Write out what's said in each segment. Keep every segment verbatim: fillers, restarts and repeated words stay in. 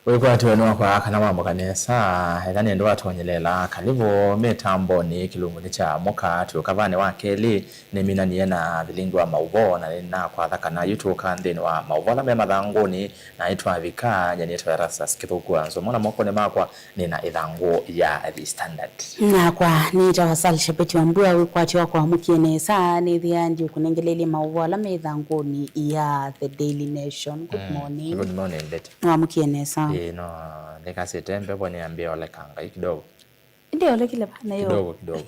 Wĩkwatyo nĩ wakwa kana wamũka nesa, ethani nĩndũ watonyelela, kalivu mĩtambonĩ kĩlungunĩ kya mũka, twĩ ũkavanĩ wa kelĩ, nĩminanie na vilingi wa maũvoo, na nĩnakwatha kana yu tũka nthĩnĩ wa maũvoo ala me mathangũnĩ, na ĩtwavika, nyie nĩtawa Erastus Kĩthũku wa Nzũmũ, na mokonĩ makwa nĩ na ĩthangũ ya The Standard. Nakwa nĩtawa Sal Shabeti wa Mbua, wĩkwatyo wakwa wamũkie nesa, nĩthĩa ndiũkũnengeleelye maũvoo ala me ĩthangũnĩ ya The Daily Nation. Good morning. Good morning, Betty. Wamũkie nesa? Ĩĩ, no, nĩkasĩte mbevo nĩambĩa olekanga ĩ kidogo. Ĩndĩ olekile va nayo? Kidogo, kidogo.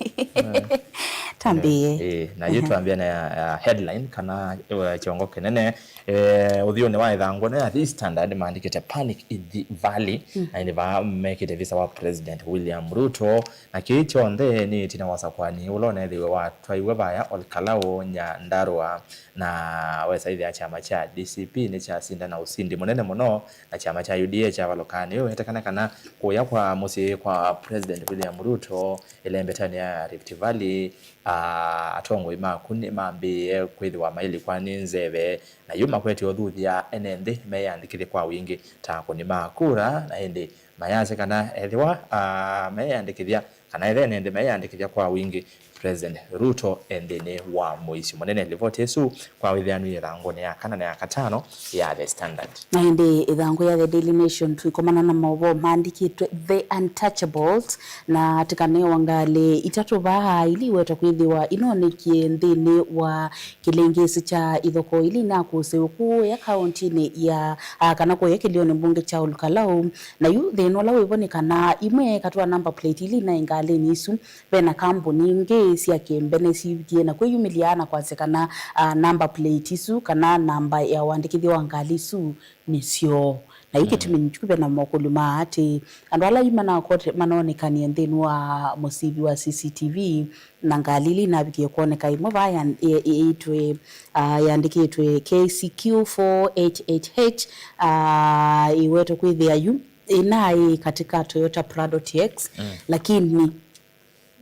Tambĩe. Ĩĩ, na yu twambĩa na ya, ya headline kana, eh, kĩongo kĩnene, eh, ũthyũnĩ wa ĩthangũ na ya The Standard maandĩkĩte "Panic in the Valley", na ĩndĩ vaa mekĩte visa wa President William Ruto, na kĩĩ kyonthe nĩ ĩtina wa ũsakũani ũla ũneethĩiwe watwaiwe vaya Ol Kalou, Nyandarua, na wesa ĩthĩa kyama kya D C P nĩkyasindana ũsindi mũnene mũno na kyama kya U D A kyavalũkaa. Nĩwĩwetekana kana kũya kwa mũsyĩ kwa President William Ruto ĩlembetanĩ ya Rift Valley, ah, atongoi maku nĩmambĩĩe kwĩthĩwa mailikwa nĩ nzeve, na yu makwete ũthuthya ene nthĩ meyĩandĩkĩthye kwa wingĩ ta akũni ma kura, na ĩndĩ mayasya kana ethĩwa, ah, meyĩandĩkĩthya, kana ethene nthĩ meyĩandĩkĩthya kwa wingĩ, President Ruto e nthĩnĩ wa mũisyo mũnene. Livoti ĩsu kwa wĩthĩanu yĩ ĩthangũnĩ ya kana na ya katano ya The Standard. Na ĩndĩ ĩthangũ ya The Daily Nation tũikomana na maũvoo maandĩkĩtwe The Untouchables, na tĩkanewa ngalĩ itatũ vaa, ili iwetwa kwĩthĩwa inonekie nthĩnĩ wa kĩlĩngĩsĩ kya ithokoo ili inakũsĩwe kũya kaũntinĩ ya, a, kana kũya kĩlĩonĩ mbunge kya Ol Kalou. Na yu thĩna ũla wĩvo nĩ kana imwe katwa number plate ili inaĩ ngalĩnĩ isu, ve na kambuni ingĩ sya kĩmbene sivikie na kwĩyumĩlya na kwasya kana, a, number plate isu kana namba ya ũandĩkĩthya wa ngalĩ isu nĩ syoo. Na yu kĩtumi nĩkyo ve na mokũlyo ma atĩ andũ ala yu manakote-, manoonekanie nthĩnĩ wa mũsivi wa C C T V, na ngalĩ ila inavikie kwoneka, ĩmwe vaa ya-, ĩ-, ĩitwe, ah, yandĩkĩtwe K C Q four eight eight H, ah, ĩwetwe kwĩthĩa yu ĩnaĩ katika Toyota Prado T X, lakini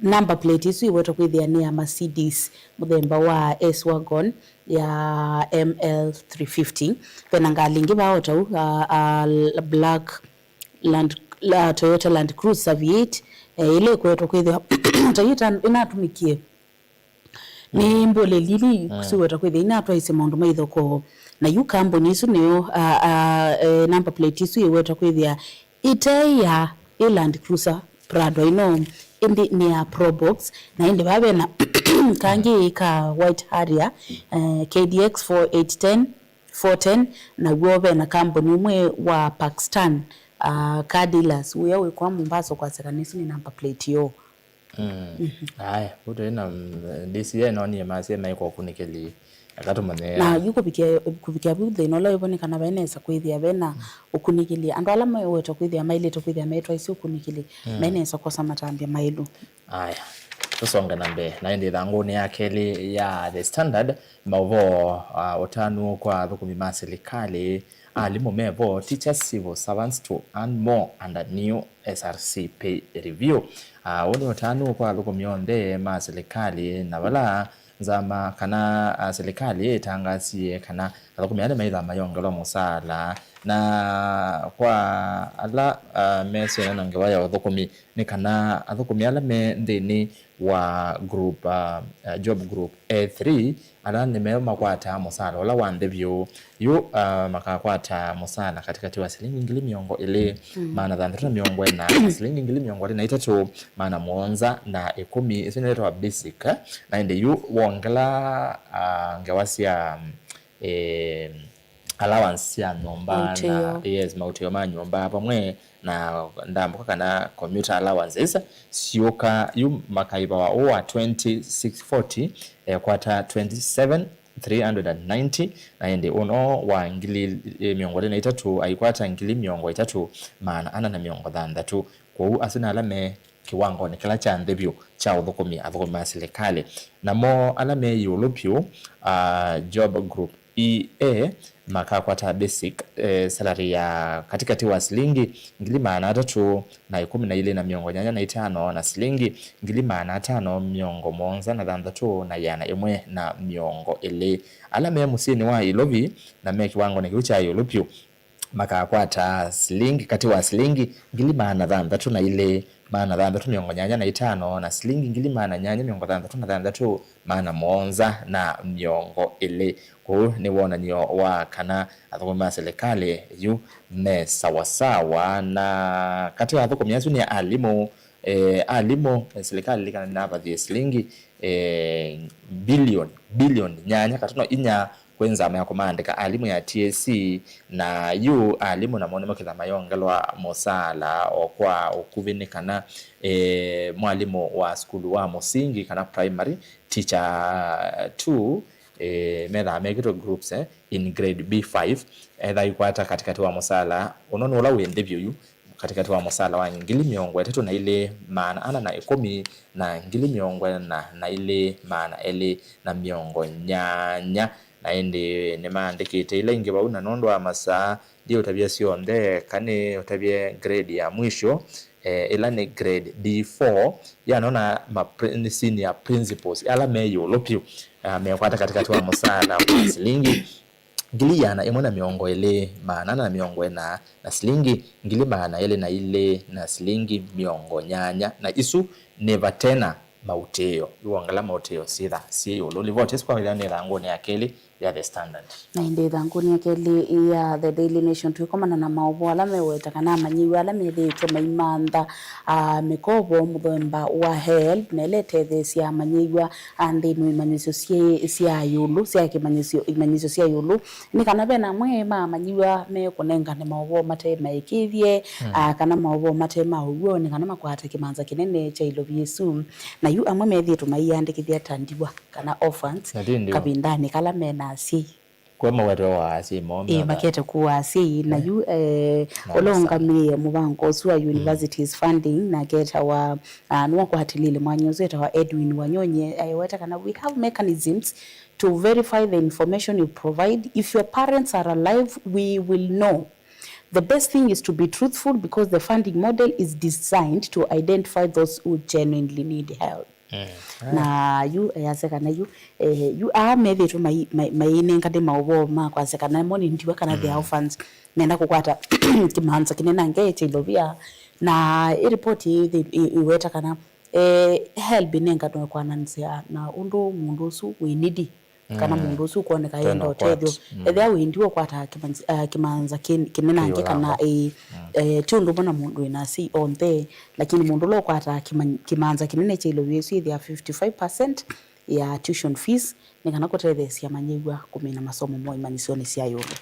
number plate ĩsu ĩwetwe kwĩthĩa nĩ ya Mercedes mũthemba wa S-Wagon ya M L three fifty. Ve na ngalĩ ingĩ vaa o ta u, ah, ah, black Land, la Toyota Land Cruiser V eight, eh, ĩla ĩkwetwa kwĩthĩwa ta yu ĩta-, ĩnatũmĩkie nĩ mbũlĩ lili siwetwa kwĩthĩa inatwaisye maũndũ ma ithokoo. Na yu kambuni isu nĩyo, a, a, eh, number plate isu ĩwetwa kwĩthĩa ĩte ya ĩ Land Cruiser Prado ĩno, ĩndĩ nĩ ya Probox, na ĩndĩ vaa ve na kangĩ ka White Harrier, eh, K D X four eight ten, four ten, naw'o ve na kambuni ũmwe wa Pakistan, ah, car dealers, ũya wĩkwa Mombasa, ũkwasya kana ĩsu nĩ number plate yoo. Mm. Aya, vu tũĩ na, mm, D C A nonie masye maĩkwa ũkunĩkĩli. Eka tũmanye. Na yu kũvikĩa, kũvikĩa vu thĩna ũla wĩvo nĩ kana vainesa kwĩthĩa ve na ũkunĩkĩli. Andũ ala mewetwa kwĩthĩa mailĩte kwĩthĩa metwaisye ũkunĩkĩli, mainesa kwosa matambya maĩlu. Aya, tũsonge na mbee. Na ĩndĩ ĩthangũnĩ ya kelĩ ya The Standard, maũvoo, ah, ũtanu kwa athũkũmi ma silikalĩ, alimũ mevo, teachers, civil servants to earn more under new S R C pay review. Ah, ũũ nĩ ũtanu kwa athũkũmi onthe ma silikalĩ na vala nzama kana, ah, silikalĩ ĩtangasie kana athũkũmi ala nĩmaĩtha mayongelwa mũsaala. Na kwa ala, ah, mesene na ngewa ya ũthũkũmi, nĩ kana athũkũmi ala me nthĩnĩ wa group, ah, ah, job group A three, ala nĩmeo makwataa mũsaala ũla wa nthĩ vyũ. Yu, ah, makakwata mũsaala katĩkatĩ wa silingi ngili mĩongo ĩlĩ maana thanthatũ na mĩongo ĩna na silingi ngili mĩongo ĩlĩ na itatũ maana mũonza na ĩkũmi. Ĩsu nĩyo ĩtawa basic, eh? Na ĩndĩ yu wongela, ah, ngewa sya, eh, allowance sya nyũmba na, maũtĩo, yes, maũtĩo ma nyũmba vamwe na ndambũka kana commuter allowances, syũka yu makaĩvawa ũũ wa twenty six forty, ekwata twenty seven three hundred and ninety, na ĩndĩ ũno wa ngili mĩongo ĩlĩ na itatũ aikwata ngili mĩongo ĩtatũ maana ana na mĩongo thanthatũ. Kwoou asu nĩ ala me kĩwangonĩ kĩla kya nthĩ vyũ kya ũthũkũmi, athũkũmi ma silikalĩ. Namo ala me ĩũlũ vyũ, ah, job group E A makakwata basic, eh, salary ya katĩkatĩ wa silingi ngili maana atatũ na ĩkũmi na ilĩ na mĩongo nyanya na itano na silingi ngili maana atano mĩongo mũonza na thanthatũ na ĩana ĩmwe na mĩongo ĩlĩ. Ala me mũsyĩnĩ wa Ilovi na me kĩwangonĩ kĩu kya ĩũlũ vyũ, makakwata silingi, katĩ wa silingi ngili maana thanthatũ na ilĩ, maana thanthatũ mĩongo nyanya na itano na silingi ngili maana nyanya mĩongo thanthatũ na thanthatũ, maana mũonza na mĩongo ĩlĩ. Kũu nĩ wonany'o wa kana athũkũmi ma silikalĩ yu me sawasawa. Na katĩ wa athũkũmi asu nĩ alimũ, eh, alimũ, eh, silikalĩ ĩlilikana nĩnavathie silingi, eh, bilioni, bilioni nyanya katono inya kwĩ nzama ya kũmaandĩka alimũ ya T S C, na yu alimũ namo nĩmokĩtha mayongelwa mũsaala o kwa ũkuvĩ nĩ kana, eh, mwalimũ wa sukulu wa mũsingi kana primary teacher two, eh, methaa mekĩtwe groups, eh, in grade B five, etha ikwata katĩkatĩ wa mũsaala ũno nĩ ũla wĩ nthĩ vyũ yu, katĩkatĩ wa mũsaala wa ngili mĩongo ĩtatũ na ilĩ maana ana na ĩkũmi na ngili mĩongo ĩna na ilĩ maana elĩ na mĩongo nyanya. Na ĩndĩ nĩmaandĩkĩte ila ingĩ vau, na nũndũ wa masaa, ndiũtavya syonthe, kanĩ ũtavye grade ya mwisho, eh, ĩla nĩ grade D four, yanona ma pri-, nĩ senior principals ala me ĩũlũ vyũ, ah, mekwata katĩkatĩ wa mũsaala wa silingi ngili ĩana ĩmwe na mĩongo ĩlĩ, maana ana na mĩongo ĩna, na silingi ngili maana elĩ na ilĩ, na silingi mĩongo nyanya, na isu nĩ vate na maũtĩĩo. Yu wongela maũtĩĩo syĩtha syĩ ĩũlũ. Livoti ĩsu kwa wĩthĩa nĩ ĩthangũnĩ ya kelĩ ya The Standard. Na ĩndĩ ĩthangũnĩ ya kelĩ ya The Daily Nation twĩkomana na maũvoo ala meweta kana amanyĩw'a ala methĩĩtwe maimantha, ah, mĩkovo mũthemba wa HELB, na ĩla ĩtetheesya amanyĩw'a, ah, nthĩnĩ wa imanyĩsyo syĩ-, sya ĩũlũ, sya kĩmanyĩsyo, imanyĩsyo sya ĩũlũ. Nĩ kana ve na amwe ma amanyĩw'a mekũnengane maũvoo mate maĩkĩĩthye, ah, kana maũvoo mate ma ũw'o, nĩ kana makwate kĩmanza kĩnene kya ilovi ĩsu. Na yu amwe methĩĩtwe maiandĩkĩthya ta ndiwa kana orphans, na ti ndiwa, kavindanĩ kala me na asyai. Kwa mawetwe wa asyai moo, ĩĩ, makete kuwa asyai. Na yu, eh, na ũla ũngamĩe mũvango ũsu wa universities funding, na aketawa, ah, nĩwakwatĩlĩle mwanya ũsu etawa Edwin Wanyonyi, aiweta kana we have mechanisms to verify the information you provide. If your parents are alive, we will know. The best thing is to be truthful because the funding model is designed to identify those who genuinely need help. Mm. Na yu, eh, ayasya kana yu, eh, yu aa methĩtwe mai-, mai-, mainengane maũvoo ma kwasya kana mo nĩ ndiwa kana they are orphans, menda kũkwata kĩmanza kĩnenange kya ilovia. Na ĩ ripoti ĩ, ĩ, ĩweta kana, eh, HELB ĩnenganwe kwananĩsya na ũndũ mũndũ ũsu wĩ nidi, kana mũndũ ũsu ũkwoneka enda ũtethyo. Ethĩwa wĩ ndiwa ũkwataa kĩmanzi-, ah, kĩmanza kĩ-, kĩnenange kana, ĩ, eh, ti ũndũ ũmwe na mũndũ wĩ na asyai onthe, lakini mũndũ ũla ũkwataa kĩman-, kĩmanza kĩnene kya ilovia ĩsu ĩthĩaa fifty-five percent ya tuition fees, nĩ kana kũtetheesya amanyĩw'a kũmina masomo moo imanyĩsyonĩ sya ĩũlũ.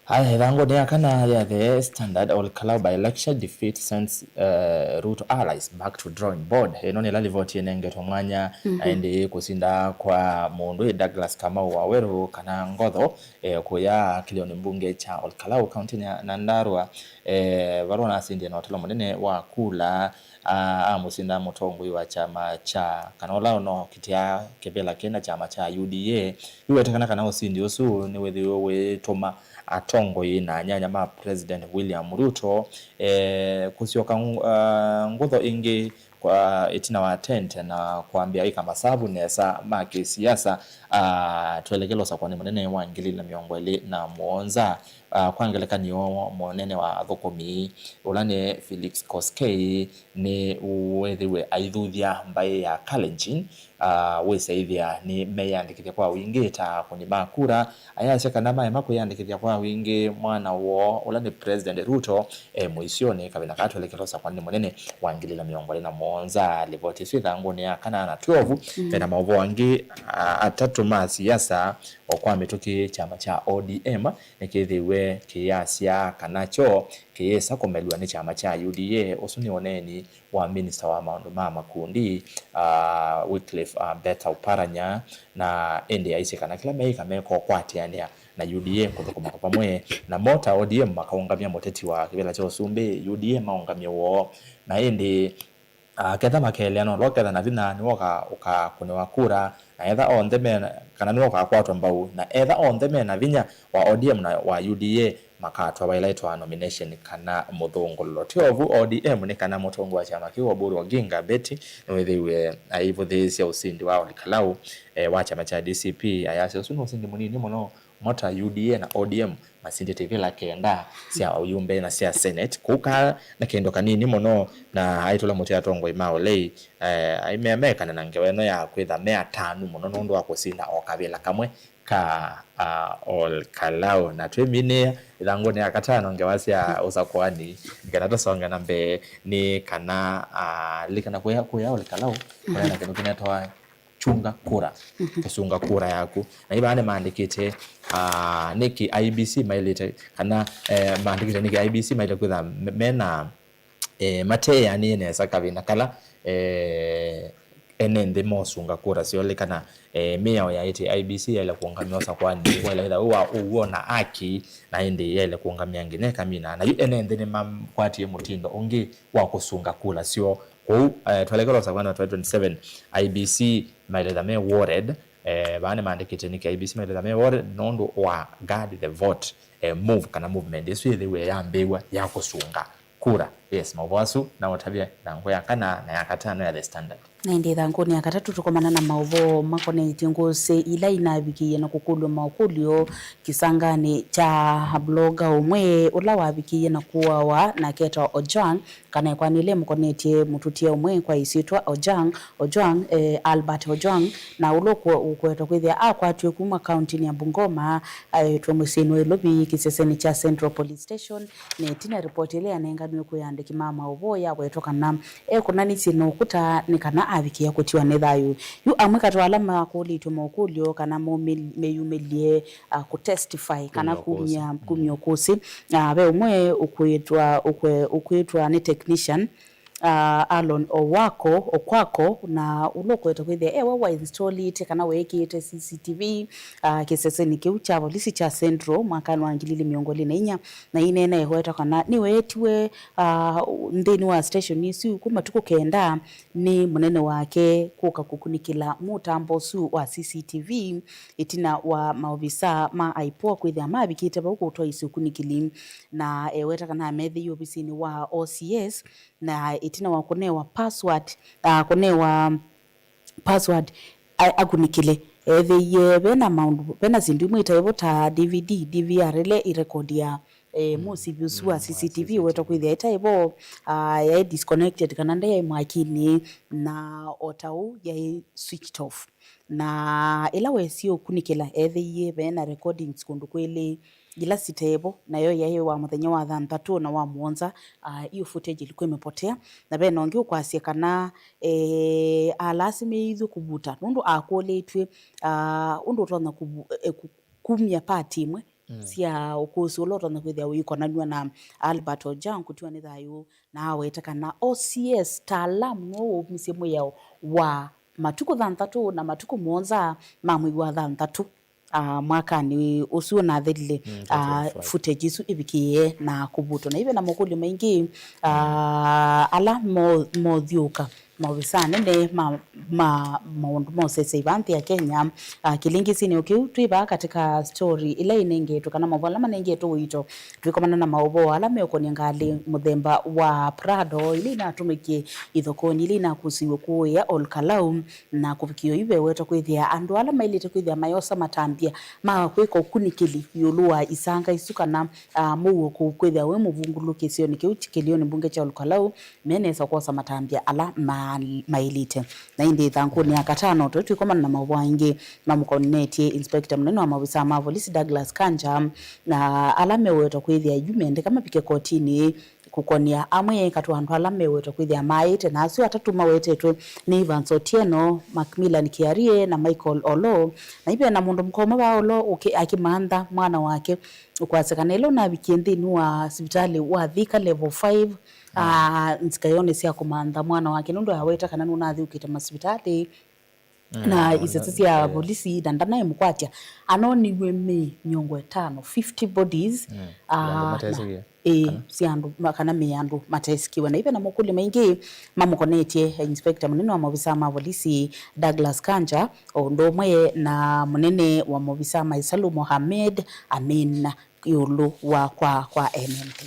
Aya, ĩthangũnĩ ya kana ya The Standard, Ol Kalou by-election defeat sends, eh, Ruto allies back to drawing board. Ĩno nĩ ĩla livoti ĩnengetwe mwanya, na ĩndĩ kũsinda kwa mũndũ ĩ Douglas Kamau Waweru kana Ngotho, eh, kũya kĩlĩonĩ mbunge kya Ol Kalou, kauntinĩ ya Nyandarua, eh, vala ũnasindie na ũtalo mũnene wa kula, a-, amũsinda mũtongoi wa kyama kya, kana ũla ũnokitĩa kĩvĩla kĩna kyama kya U D A. Yu wetekana kana ũsindi ũsu nĩwĩthĩwe wĩtũma atongoi na anyanya ma President William Ruto, eh, kũsyoka ng-, ah, ngutho ĩngĩ kwa ĩtina wa tente na kwambĩa ĩka masavu nesa ma kĩsiasa, ah, twelekele ũsakũanĩ mũnene wa ngili ilĩ na mĩongo ĩlĩ na mũonza. Ah, kwa ngelekany'o, mũnene wa athũkũmi, ũla nĩ Felix Koskei, nĩ wĩthĩwe aithuthya mbaĩ ya Kalenjin, ah, wĩsaĩthĩa nĩmeyĩandĩkĩthya kwa wingĩ ta akũni ma kura. Ayasya kana maema kwĩyĩandĩkĩthya kwa wingĩ, mwana woo, ũla nĩ President Ruto, e mũisyonĩ kavinda kaa twelekele ũsakũanĩ mũnene wa ngili ilĩ na mĩongo ĩlĩ na mũonza. Livoti ĩsu ĩthangũnĩ ya kana na twelve. Vena maũvoo angĩ, ah, atatũ ma siasa o kwa mĩtũkĩ kyama kya O D M nĩkĩthĩwe kĩyasya kana kyo kĩyĩsa kũmelw'a nĩ kyama kya U D A. Ũsu nĩ ũneeni wa minista wa maũndũ ma makundi, ah, Wycliffe, ah, Beta Oparanya, na ĩndĩ aisye kana kĩla meĩka mekũkwatĩanĩa na U D A kũthũkũma vamwe namo ta O D M makaũngamya mũteti wa kĩvĩla kya ũsumbĩ, U D A maũngamye woo. Na ĩndĩ Ah, ketha makeeleana ũla ũketha na vinya nĩwe ũka-, ũkakũnĩwa kura, na etha onthe me na, kana nĩwe ũkakwatwa mbau, na etha onthe me na vinya wa O D M na wa U D A makatwawa ĩla ĩtwaa nomination kana mũthũngũlũlo. Ti ovu O D M nĩ kana mũtongoi wa kyama kĩu Oburu Oginga Betty nĩwĩthĩiwe aivũthĩĩsya ũsindi wa Ol Kalou, eh, wa kyama kya D C P, ayasya ũsu nĩ ũsindi mũnini mũno Mo ta U D A na O D M masindĩte ivĩla kenda sya ũyumbe na sya Senate. Kũu kaa na kĩndũ kanini mũno, na aitũla mũtĩ atongoi ma ũlei, eh, aimea mekane na ngewa ĩno ya kwĩtha me atanu mũno nũndũ wa kũsinda o kavĩla kamwe ka, ah, Ol Kalou. Na twĩminĩĩa ĩthangũnĩ ya katano ngewa sya ũsakuani, nĩ kana tũsonge na mbee, nĩ kana, ah, likana kũya, kũya Ol Kalou kũya na kĩndũ kĩnetawa chunga kura, kũsunga kura yaku. Na ivaa nĩmaandĩkĩte, ah, nĩkĩ I E B C maĩlĩte, kana, eh, maandĩkĩte nĩkĩ I E B C maĩle kwĩtha me- mena, eh, mateanĩe nesa kavĩnda kala, eh, ene nthĩ mosunga kura syoo, kana, eh, mĩao yaĩtye I E B C yaĩle kũũngamya ũsakuani, waĩle kwĩtha wĩ wa ũw'o na aki, na ĩndĩ yaĩle kũũngamya nginya ĩkamina. Na yu ene nthĩ nĩmakwatie mũtindo ũngĩ wa kũsunga kura syoo. Kwoou, eh, twelekela ũsakuani wa twenty twenty-seven, I E B C maĩle kwĩtha me worried, eh, vaa nĩmaandĩkĩte nĩkĩ I E B C maĩle kwĩtha me worried nũndũ wa guard the vote, eh, move kana movement ĩsu yĩthĩwe yambĩĩw'a ya kũsunga kura. Yes, maũvoo asu na ũtavya ĩthangũ ya kana na ya katano ya The Standard. Na ĩndĩ ĩthangũnĩ ya katatũ tũkomana na maũvoo makonetye ngũsĩ ila inavikĩie na kũkũlw'a maũkũlyo kĩsanganĩ kya bloga ũmwe ũla wavikĩie na kũawa nake etawa Ojwang, kana ekwanĩle mũkonetye mũtũtia ũmwe kwa ĩsyĩtwa Ojang, Ojwang, eh, Albert Ojwang, na ũla ũkwe- ũkwetwa kwĩthĩa akwatw'e kuma kauntinĩ ya Bungoma, aetwe mũsyĩnĩ wa Ilovi kĩsesenĩ kya Central Police Station, na ĩtina ripoti ĩla yanenganiwe kwĩ andĩki ma maũvoo yawetwa kana ekũnanisye na ũkũta nĩ kana avikĩĩa kũtiwa nĩ thayũ. Yu amwe katĩ wa ala makũlĩtw'e maũkũlyo kana maumĩ- meyumĩlye, ah, kũtestify kana kumya kumya ũkũsĩ. Kumya ũkũsĩ. Ah, ve ũmwe ũkwĩtwa ũkwe- ũkwĩtwa nĩ technician, ah, Alon Owako Okwako, na ũla ũkwetwa kwĩthĩa ewe wainstallĩte kana weekĩĩte C C T V, ah, kĩsesenĩ kĩu kya volisi kya Central mwakanĩ wa ngili ili mĩongo ĩlĩ na inya, na inena ĩweta kana nĩweetiwe, ah, nthĩnĩ wa station ĩsu kuma matukũ kenda nĩ mũnene wake kũka kũkunĩkĩla mũtambo ũsu wa C C T V, ĩtina wa maovisa ma IPOA kwĩthĩa mavikĩte vau kũtwaisya ũkunĩkĩli, na eweta kana amethĩie ovisinĩ wa O C S, na ĩtina wa kũnewa password, ah, kũnewa password, a- akunĩkĩle, ethĩie vena maũndũ, vena syĩndũ imwe itaĩ vo ta D V D, D V R, ila irekodia, eh, mũsivi ũsu wa C C T V wetwa kwĩthĩa ĩtaĩ vo, ah, yaĩ disconnected kana ndayaĩ mwakinĩ, na o ta ũu yaĩ switched off. Na ĩla wesie ũkunĩkĩla, ethĩie vena recordings kũndũ kwĩlĩ ila sitevo, nayo yaĩ wa mũthenya wa thanthatũ na wa mũonza, ah, hiyo footage ilikuwa imepotea. Na vena ũngĩ ũkwasya kana, eh, alasimĩithw'e kũvuta nũndũ akũlĩtw'e, ah, ũndũ ũtonya kũvu- eh, ku- kumya part imwe sya ũkũsĩ ũla ũtonya kwĩthĩa ũikonanw'a na Albert Ojwang kũtiwa nĩ thayũ, na aweta kana O C S taalamu nĩwe waumisye mwĩao wa matukũ thanthatũ na matukũ mũonza ma mwei wa thanthatũ, ah, mwakanĩ ũsu ũnathelile, ah, footage isu ivikĩĩe na kũvutwa. Na ive na makũlyo maingĩ, ah, ala mo- mothyũũka maovisa anene ma, ma maũndũ ma ũsesei vaa nthĩ ya Kenya, ah, kĩlĩngĩsinĩ o kĩu twĩ vaa katika story ila inengetwe kana maũvoo ala manengetwe ũito. Twĩkomana na maũvoo ala meũkonia ngalĩ mũthemba wa Prado ila inatũmĩkie ithokonĩ ila inakusiw'e kũũĩa Ol Kalou, na kũvikĩa yu vewetwa kwĩthĩa andũ ala maĩlĩte kwĩthĩa mayosa matambya ma kwĩka ũkunĩkĩli ĩũlũ wa isanga isu kana, ah, mũuo kũu kwĩthĩa wĩ mũvungũlũ kĩsionĩ kĩu kĩlĩonĩ mbunge kya Ol Kalou, menesa kwosa matambya ala ma- maĩlĩte. Na ĩndĩ ĩthangũnĩ ya katano, tũĩ twĩkomana na maũvoo aingĩ mamũkonetye Inspector mũnene wa maovisa ma volisi Douglas Kanja, na ala mewetwa kwĩthĩa yu mendeka mavike kotinĩ kũkonia amwe katĩ wa andũ ala mewetwa kwĩthĩa maaĩte, na asu atatũ mawetetwe nĩ Evans Otieno, Macmillan Kiarie na Michael Olo. Na ivena mũndũ mũka ũmwe vaa Olo ũkĩ- akĩmantha mwana wake ũkwasya kana ĩla ũnavikie nthĩnĩ wa sivitalĩ wa Thika Level five, ah, nzikaĩonĩ sya kũmantha mwana wake nũndũ aweta kana nũnathi ũkĩte masivitalĩ na isese sya volisi na ndanaĩ mũkwatya, anoniw'e mĩĩ mĩongo ĩtano, fifty bodies, ah, na- ĩĩ, sya andũ ma- kana mĩĩ andũ matesikiwe. Na ive na makũlyo maingĩ mamũkonetye Inspector mũnene wa maovisa ma volisi Douglas Kanja, o ũndũ ũmwe na mũnene wa maovisa Maisalu Mohamed Amin ĩũlũ wa kwa kwa ene nthĩ.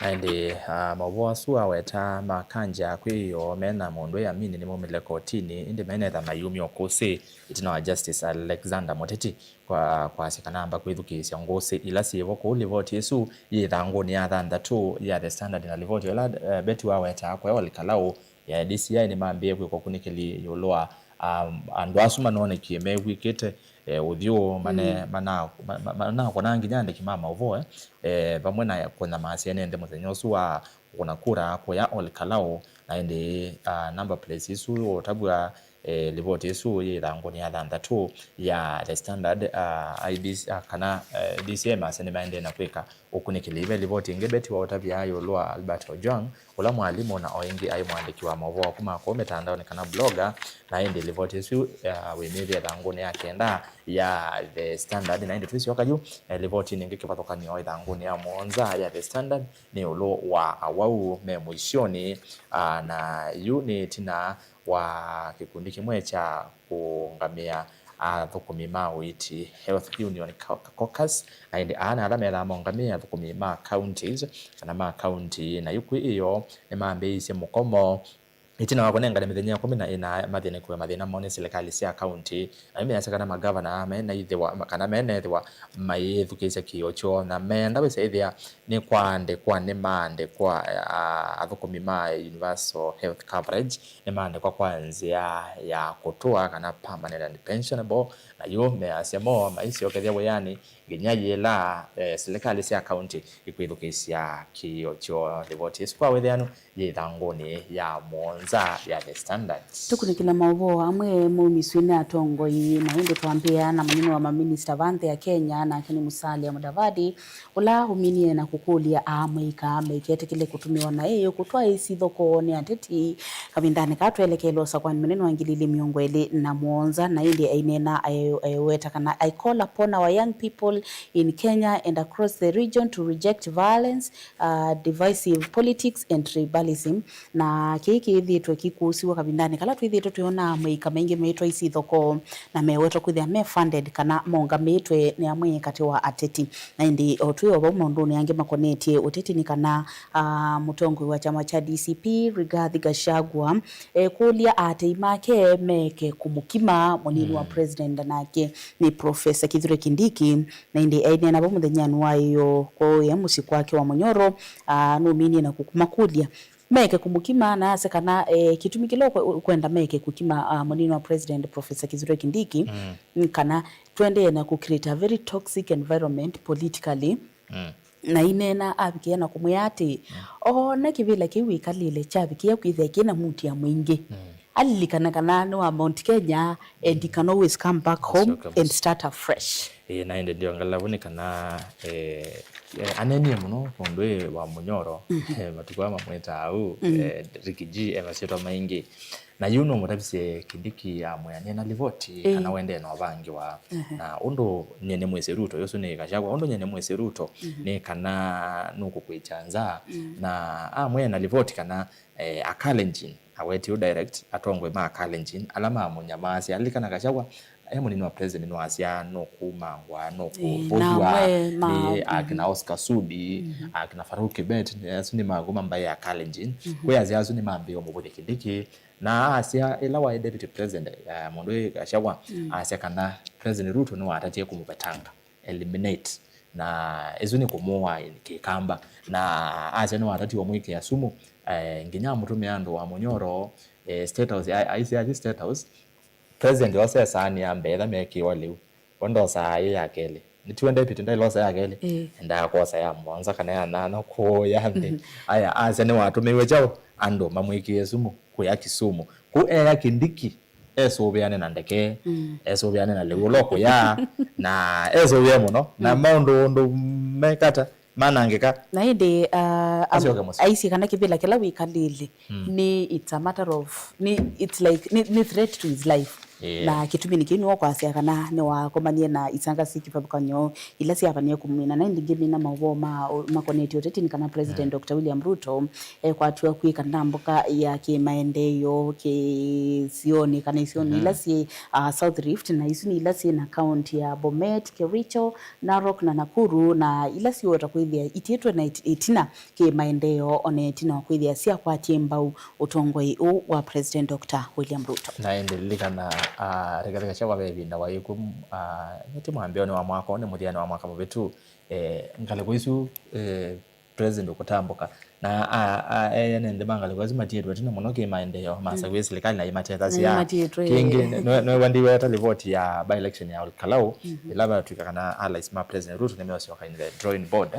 Na ĩndĩ, ah, maũvoo asu aweta makanja kwĩyoo mena mũndũ ĩ amini nĩmaumĩle kotinĩ, ĩndĩ menetha mayumya ũkũsĩ ĩtina wa Justice Alexander Mũteti kwa, kwasya kana amba kwĩthukĩĩsya ngũsĩ ila syĩvo kũu livoti ĩsu yĩ ĩthangũnĩ ya thanthatũ ya The Standard. Na livoti ĩla, eh, Betty waweta kwa Ol Kalou ya D C I nĩmambĩĩe kwĩka ũkunĩkĩli ĩũlũ wa, um, andũ asu manoonekie mew'ĩkĩte, eh, ũthyũ, mane-, Mm. mana-, ma-, ma-, manakũna nginya andĩki ma maũvoo, eh, vamwe na kũnyamasya ene nthĩ mũthenya ũsu wa kũkũna kura kũya Ol Kalou. Na ĩndĩ, ah, number plates isu ũtavw'a, eh, livoti ĩsu yĩ ĩthangũnĩ ya thanthatũ ya The Standard, ah, I D C, ah, kana, eh, D C I masya nĩmaendee na kwĩka ũkunĩkĩli. Ve livoti ĩngĩ Betty waũtavya ĩũlũ wa Albert Ojwang, ũla mwalimũ na o ĩngĩ aĩ mũandĩki wa maũvoo kuma kũu mĩtandaonĩ kana blogger, na ĩndĩ livoti ĩsu, ah, wĩmĩthĩa ĩthangũnĩ ya kenda ya The Standard. Na ĩndĩ twĩsyoka yu, eh, livotinĩ ĩngĩ kĩvathũkany'o ĩthangũnĩ ya mũonza ya The Standard nĩ ĩũlũ wa awau me mũisyonĩ, ah, na yu nĩ ĩtina wa kĩkundi kĩmwe kya kũũngamĩa athũkũmi ma ũiiti, Health Union Cau-, Caucus, na ĩndĩ aa nĩ ala methaa maũngamĩe athũkũmi ma counties kana ma county, na yu kwĩ ĩyo nĩmambĩĩisye mũkomo ĩtina wa kũnengane mĩthenya ĩkũmi na ĩna mathĩnĩkĩwe mathĩna moo nĩ silikalĩ sya county, na yu measya kana magavana menaithĩwa, kana menethĩwa mayĩthukĩĩsya kĩĩo kyoo, na meenda wĩsa ĩthĩa nĩkwaandĩkwa, nĩmaandĩkwa, a, athũkũmi ma universal health coverage, nĩmaandĩkwa kwa nzĩa ya kũtũa kana permanent and pensionable, na yu measya moo maisyokethya wĩanĩ nginya yĩla, eh, silikalĩ sya county ikwĩthukĩĩsya kĩĩo kyoo. Livoti ĩsu kwa wĩthĩanu yĩ ĩthangũnĩ ya mũonza ya The Standard. Tũkunĩkĩla maũvoo amwe maumisw'e nĩ atongoi, na ĩndĩ twambĩĩa na mũnene wa maminista va nthĩ ya Kenya, nake nĩ Musalia Mudavadi, ũla ũminie na kũkũlya amũika maiketĩkĩle kũtũmĩwa na ĩĩ kũtwaĩĩsya ithokoo nĩ ateti kavindanĩ kaa twelekele ũsakũani mũnene wa ngili ilĩ mĩongo ĩlĩ na mũonza, na ĩndĩ aineena, ai-, aiweta kana, "I call upon our young people in Kenya and across the region to reject violence, uh, divisive politics and tribalism." Na kĩĩ kĩĩthĩĩtwe kĩkũsĩw'a kavindanĩ kala twĩthĩĩtwe twĩona amũika maingĩ maitwaĩĩsya ithokoo na mewetwa kwĩthĩa me funded kana maũngamĩtwe nĩ amwe katĩ wa ateti. Na ĩndĩ o twĩ o vau maũndũnĩ angĩ makonetye ũteti nĩ kana, ah, mũtongoi wa kyama kya D C P, Rigathi Gachagua, ekũlya aatĩĩi make meke kũmũkima mũnini wa Mm. president, nake nĩ Professor Kithure Kindiki. Na ĩndĩ aineena vau mũthenyanĩ wa ĩyoo kũya mũsyĩ kwake wa Munyoro, ah, nũminie na kũkũmakũlya meke kũmũkima, na asya kana, eh, kĩtumi kĩla ũkwe-, ũkwenda meke kũkima, ah, mũnini wa president Professor Kithure Kindiki, Mm. nĩ kana tũendee na kũ create a very toxic environment politically. Mm. Na aineena avikĩa na kũmwĩa atĩ, Mm. ona kĩvĩla kĩu wĩkalĩle kyavikĩa kwĩthĩa kĩna muti ya mũingĩ. Mm. Alilikana kana nĩ wa Mount Kenya and he can always come back home Asyoka and mũsyĩ. Start afresh. Ĩĩ, na ĩndĩ ndio ngalavu nĩ kana, eh, eh, anenie mũno mũndũ ĩ wa Munyoro, Mm. eh, matukũ aa mamwĩtaa ũu, Mm. eh, Ricky G, e masyĩtwa maingĩ. Na yu no mũtavisye Kindiki amwĩa nĩ na livoti Ĩĩ. kana wendee na ũvangi wa. Mhm. Na ũndũ nyie nĩ mwĩsĩ Ruto, ũsu nĩ Gachagua, ũndũ nyie nĩ mwĩsĩ Ruto, Mhm. nĩ kana nũkũkwĩkya nza. Mm. Na amwĩa na livoti kana, eh, Akalenjin, awetie direct, atongoi ma Akalenjin, ala mamũnyamaasya, alilikana Gachagua, e mũnini wa president nĩwasya nũkũmangwa, Ĩĩ, nũkũvũthw'a, na amwe ĩĩ, maũvũthw'a. Akina Oscar Sudi, Mhm. akina Farouk Kibet, asu nĩ maguma mbaĩ ya Kalenjin. Mhm. Kwĩ asya asu nĩmambĩĩe ũmũvũthya Kindiki. Na asya ĩla waĩ deputy president, eh, mũndũ ĩ Gachagua, Mm. asya kana President Ruto nĩwatatie kũmũvetanga, eliminate. Na ĩsu nĩ kũmũa kĩkamba. Na asya nĩwatatie ũmwĩkĩa sumu, eh, nginya amũtũmĩa andũ wa Munyoro, eh, State House, a-, aisye athi State House, President osa ĩsaani ya mbee ĩla mekĩwa lĩu. We ndosaa ĩ ya kelĩ. Nĩtiwe deputy ndailosa ya kelĩ? Ĩĩ. Endaa kwosa ya mũonza kana ya nyanya kũũ ya nthĩ. Mhm. Aya, asya nĩwatũmĩiwe kyaũ? Andũ mamwĩkĩe sumu, kũya Kisumu. Kũu eya Kindiki, esũvĩane na ndeke, Mm. esũvĩane na lĩu ũla ũkũya, na esũvĩe mũno. Na Mm. maũndũ ũndũ mekata, manangĩka. Na ĩndĩ, uh, Asyoke mũsyĩ. Aisye kana kĩvĩla kĩla wĩkalĩle Mm. nĩ, it's a matter of, nĩ, it's like, nĩ, nĩ threat to his life. Yeah. Na kĩtumi nĩ kĩu nĩwe kwasya kana nĩwakomanie na isanga syĩ kĩvathũkany'o ila syavanie kũmwina. Na ĩndĩ ngĩmina maũvoo ma, makonetye ũteti nĩ kana President Doctor William Ruto ekwatiwa kwĩka ndambũka ya kĩmaendeeo kĩsionĩ kana isionĩ ila syĩ, ah, South Rift, na isu nĩ ila syĩ na kaunti ya Bomet, Kericho, Narok na Nakuru, na ila syĩweta kwĩthĩa itiĩtwe na ĩti-, ĩtina kĩmaendeeo, o na ĩtina wa kwĩthĩa syakwatye mbau ũtongoi ũũ wa President Doctor William Ruto. Na ĩndĩ lilikana, ah, Rigathi Gachagua ve ĩvinda waĩ kw'o, ah, ti mwambĩonĩ wa mwaka ũũ, nĩ mũthyanĩ wa mwaka mũvĩtu, eh, ngalĩko isu, eh, President ũkũtambũka. Na, a, a, ene nthĩ ma ngalĩko isu matiĩtwe ĩtina mũno kĩmaendeeo, masawie silikalĩ na imatetheasya. Nĩmatiĩtwe. Kĩngĩ, nwe-, nwewa ndiweta livoti ya by-election ya Ol Kalou, ĩla vatw'ĩka kana allies ma President Ruto nĩmeũsyoka in the drawing board,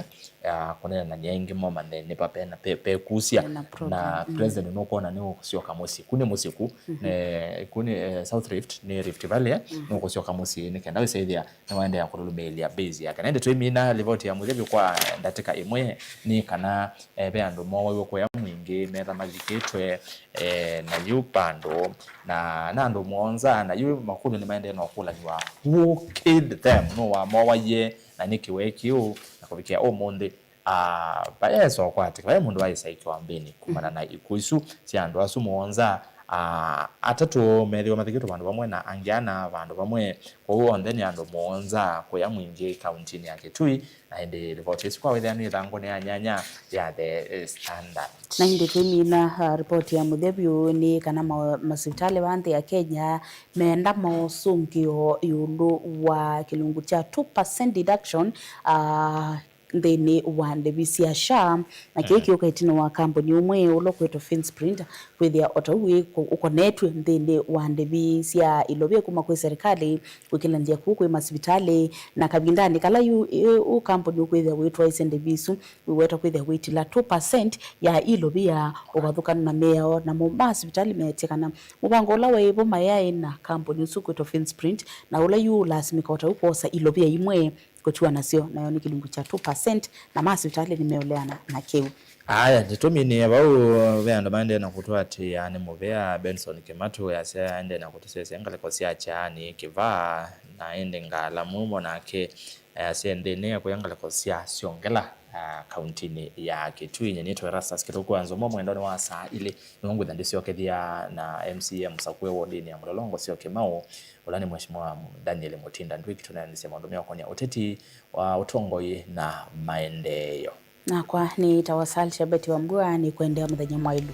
ya kũneenanĩa ĩngĩ momanye nĩ va pena pe-, pekusia. Na problem. Na President nũkwona nĩũkũsyoka mũsyĩ. Ku nĩ mũsyĩ ku, ne, ku nĩ, eh, South Rift, nĩ Rift Valley, nũkũsyoka mũsyĩ nĩ kenda wĩsaĩthĩa nĩwaendeea kũlũlũmĩĩlya base yake. Na ĩndĩ tũimina livoti ya mũthya vyũ kwa ndatĩka ĩmwe nĩ kana, eh, ve andũ moowaiwe kũya mwingĩ metha mavikĩtwe, eh, na yu pandũ, na, na andũ mũonza, na yu makũlyo nĩmaendee na ũkũlany'a, "Who killed them?" Nũũ wamowaie, na nĩkĩ weekie ũu? Na kũvikĩa ũmũnthĩ, ah, vayaesa ũkwatĩka, vayaĩ mũndũ waĩsa kĩwambĩnĩ kumana na ikw'ũ isu sya andũ asu mũonza. Ah, atatũ methĩwa mathikĩtwe vandũ vamwe na angĩ ana vandũ vamwe. Kwoou onthe nĩ andũ mũonza kũya mwingĩ kauntinĩ ya Kitui, na ĩndĩ livoti ĩsu kwa wĩthĩa nĩ ĩthangũnĩ ya nyanya ya The Standard. Na ĩndĩ twĩmina, ah, ripoti ya mũthya vyũ nĩ kana ma-, masivitalĩ va nthĩ ya Kenya meenda mosũngĩo ĩũlũ wa kĩlungu kya two percent deduction, ah, nthĩnĩ wa ndĩvi sya SHA, na kĩĩ kĩũka ĩtina wa kambuni ũmwe ũla ũkwĩtwa Finsprint kwĩthĩa o ta ũu wĩ kũ-, ũkonetw'e nthĩnĩ wa ndĩvi sya ilovia kuma kwĩ serikali kwĩkĩlanĩthya kũu kwĩ masivitalĩ, na kavindanĩ kala yu, ĩ, ũ kambuni ũkwĩthĩa wĩtwaĩsye ndĩvi isu wĩweta kwĩthĩa wĩtila two percent ya ilovia ũvathũkanu na mĩao, namo ma sivitalĩ meetye kana mũvango ũla waĩ vo mayaĩ na kambuni ũsu kwĩtwa Finsprint, na ũla yu ũlasimĩka o ta ũu kwosa ilovia imwe kũtiwa nasyo, nayo nĩ kĩlungu kya two percent, na ma sivitalĩ nĩmeũleana na kĩu. Aya, nĩtũminĩe vau, ve andũ maendee na kũtũatĩĩa nĩ mũvea. Benson Kimatu easya aendee na kũtũsesya ngalĩko sya kyaanĩ kĩvaa, na ĩndĩ Ngala Mumo nake easya nthĩnĩ ekũya ngalĩko sya syongela, ah, kauntinĩ ya Kitui. Nyie nĩtwa Erastus Kĩthũku wa Nzomo, mwendonĩ wa saa ilĩ nĩw'o ngwĩtha ndĩsyokethya na M C A mũsakũe wodinĩ ya Mũlolongo syo Kĩmaũ, ũla nĩ Mheshimiwa Daniel Mutinda Ndwiki, tũneenanĩsye maũndũ meũkonya ũteti wa ũtongoi na maendeeo. Nakwa nĩtawa Salsha Betty Wambua, nĩkwendea mũthenya mwaĩlu.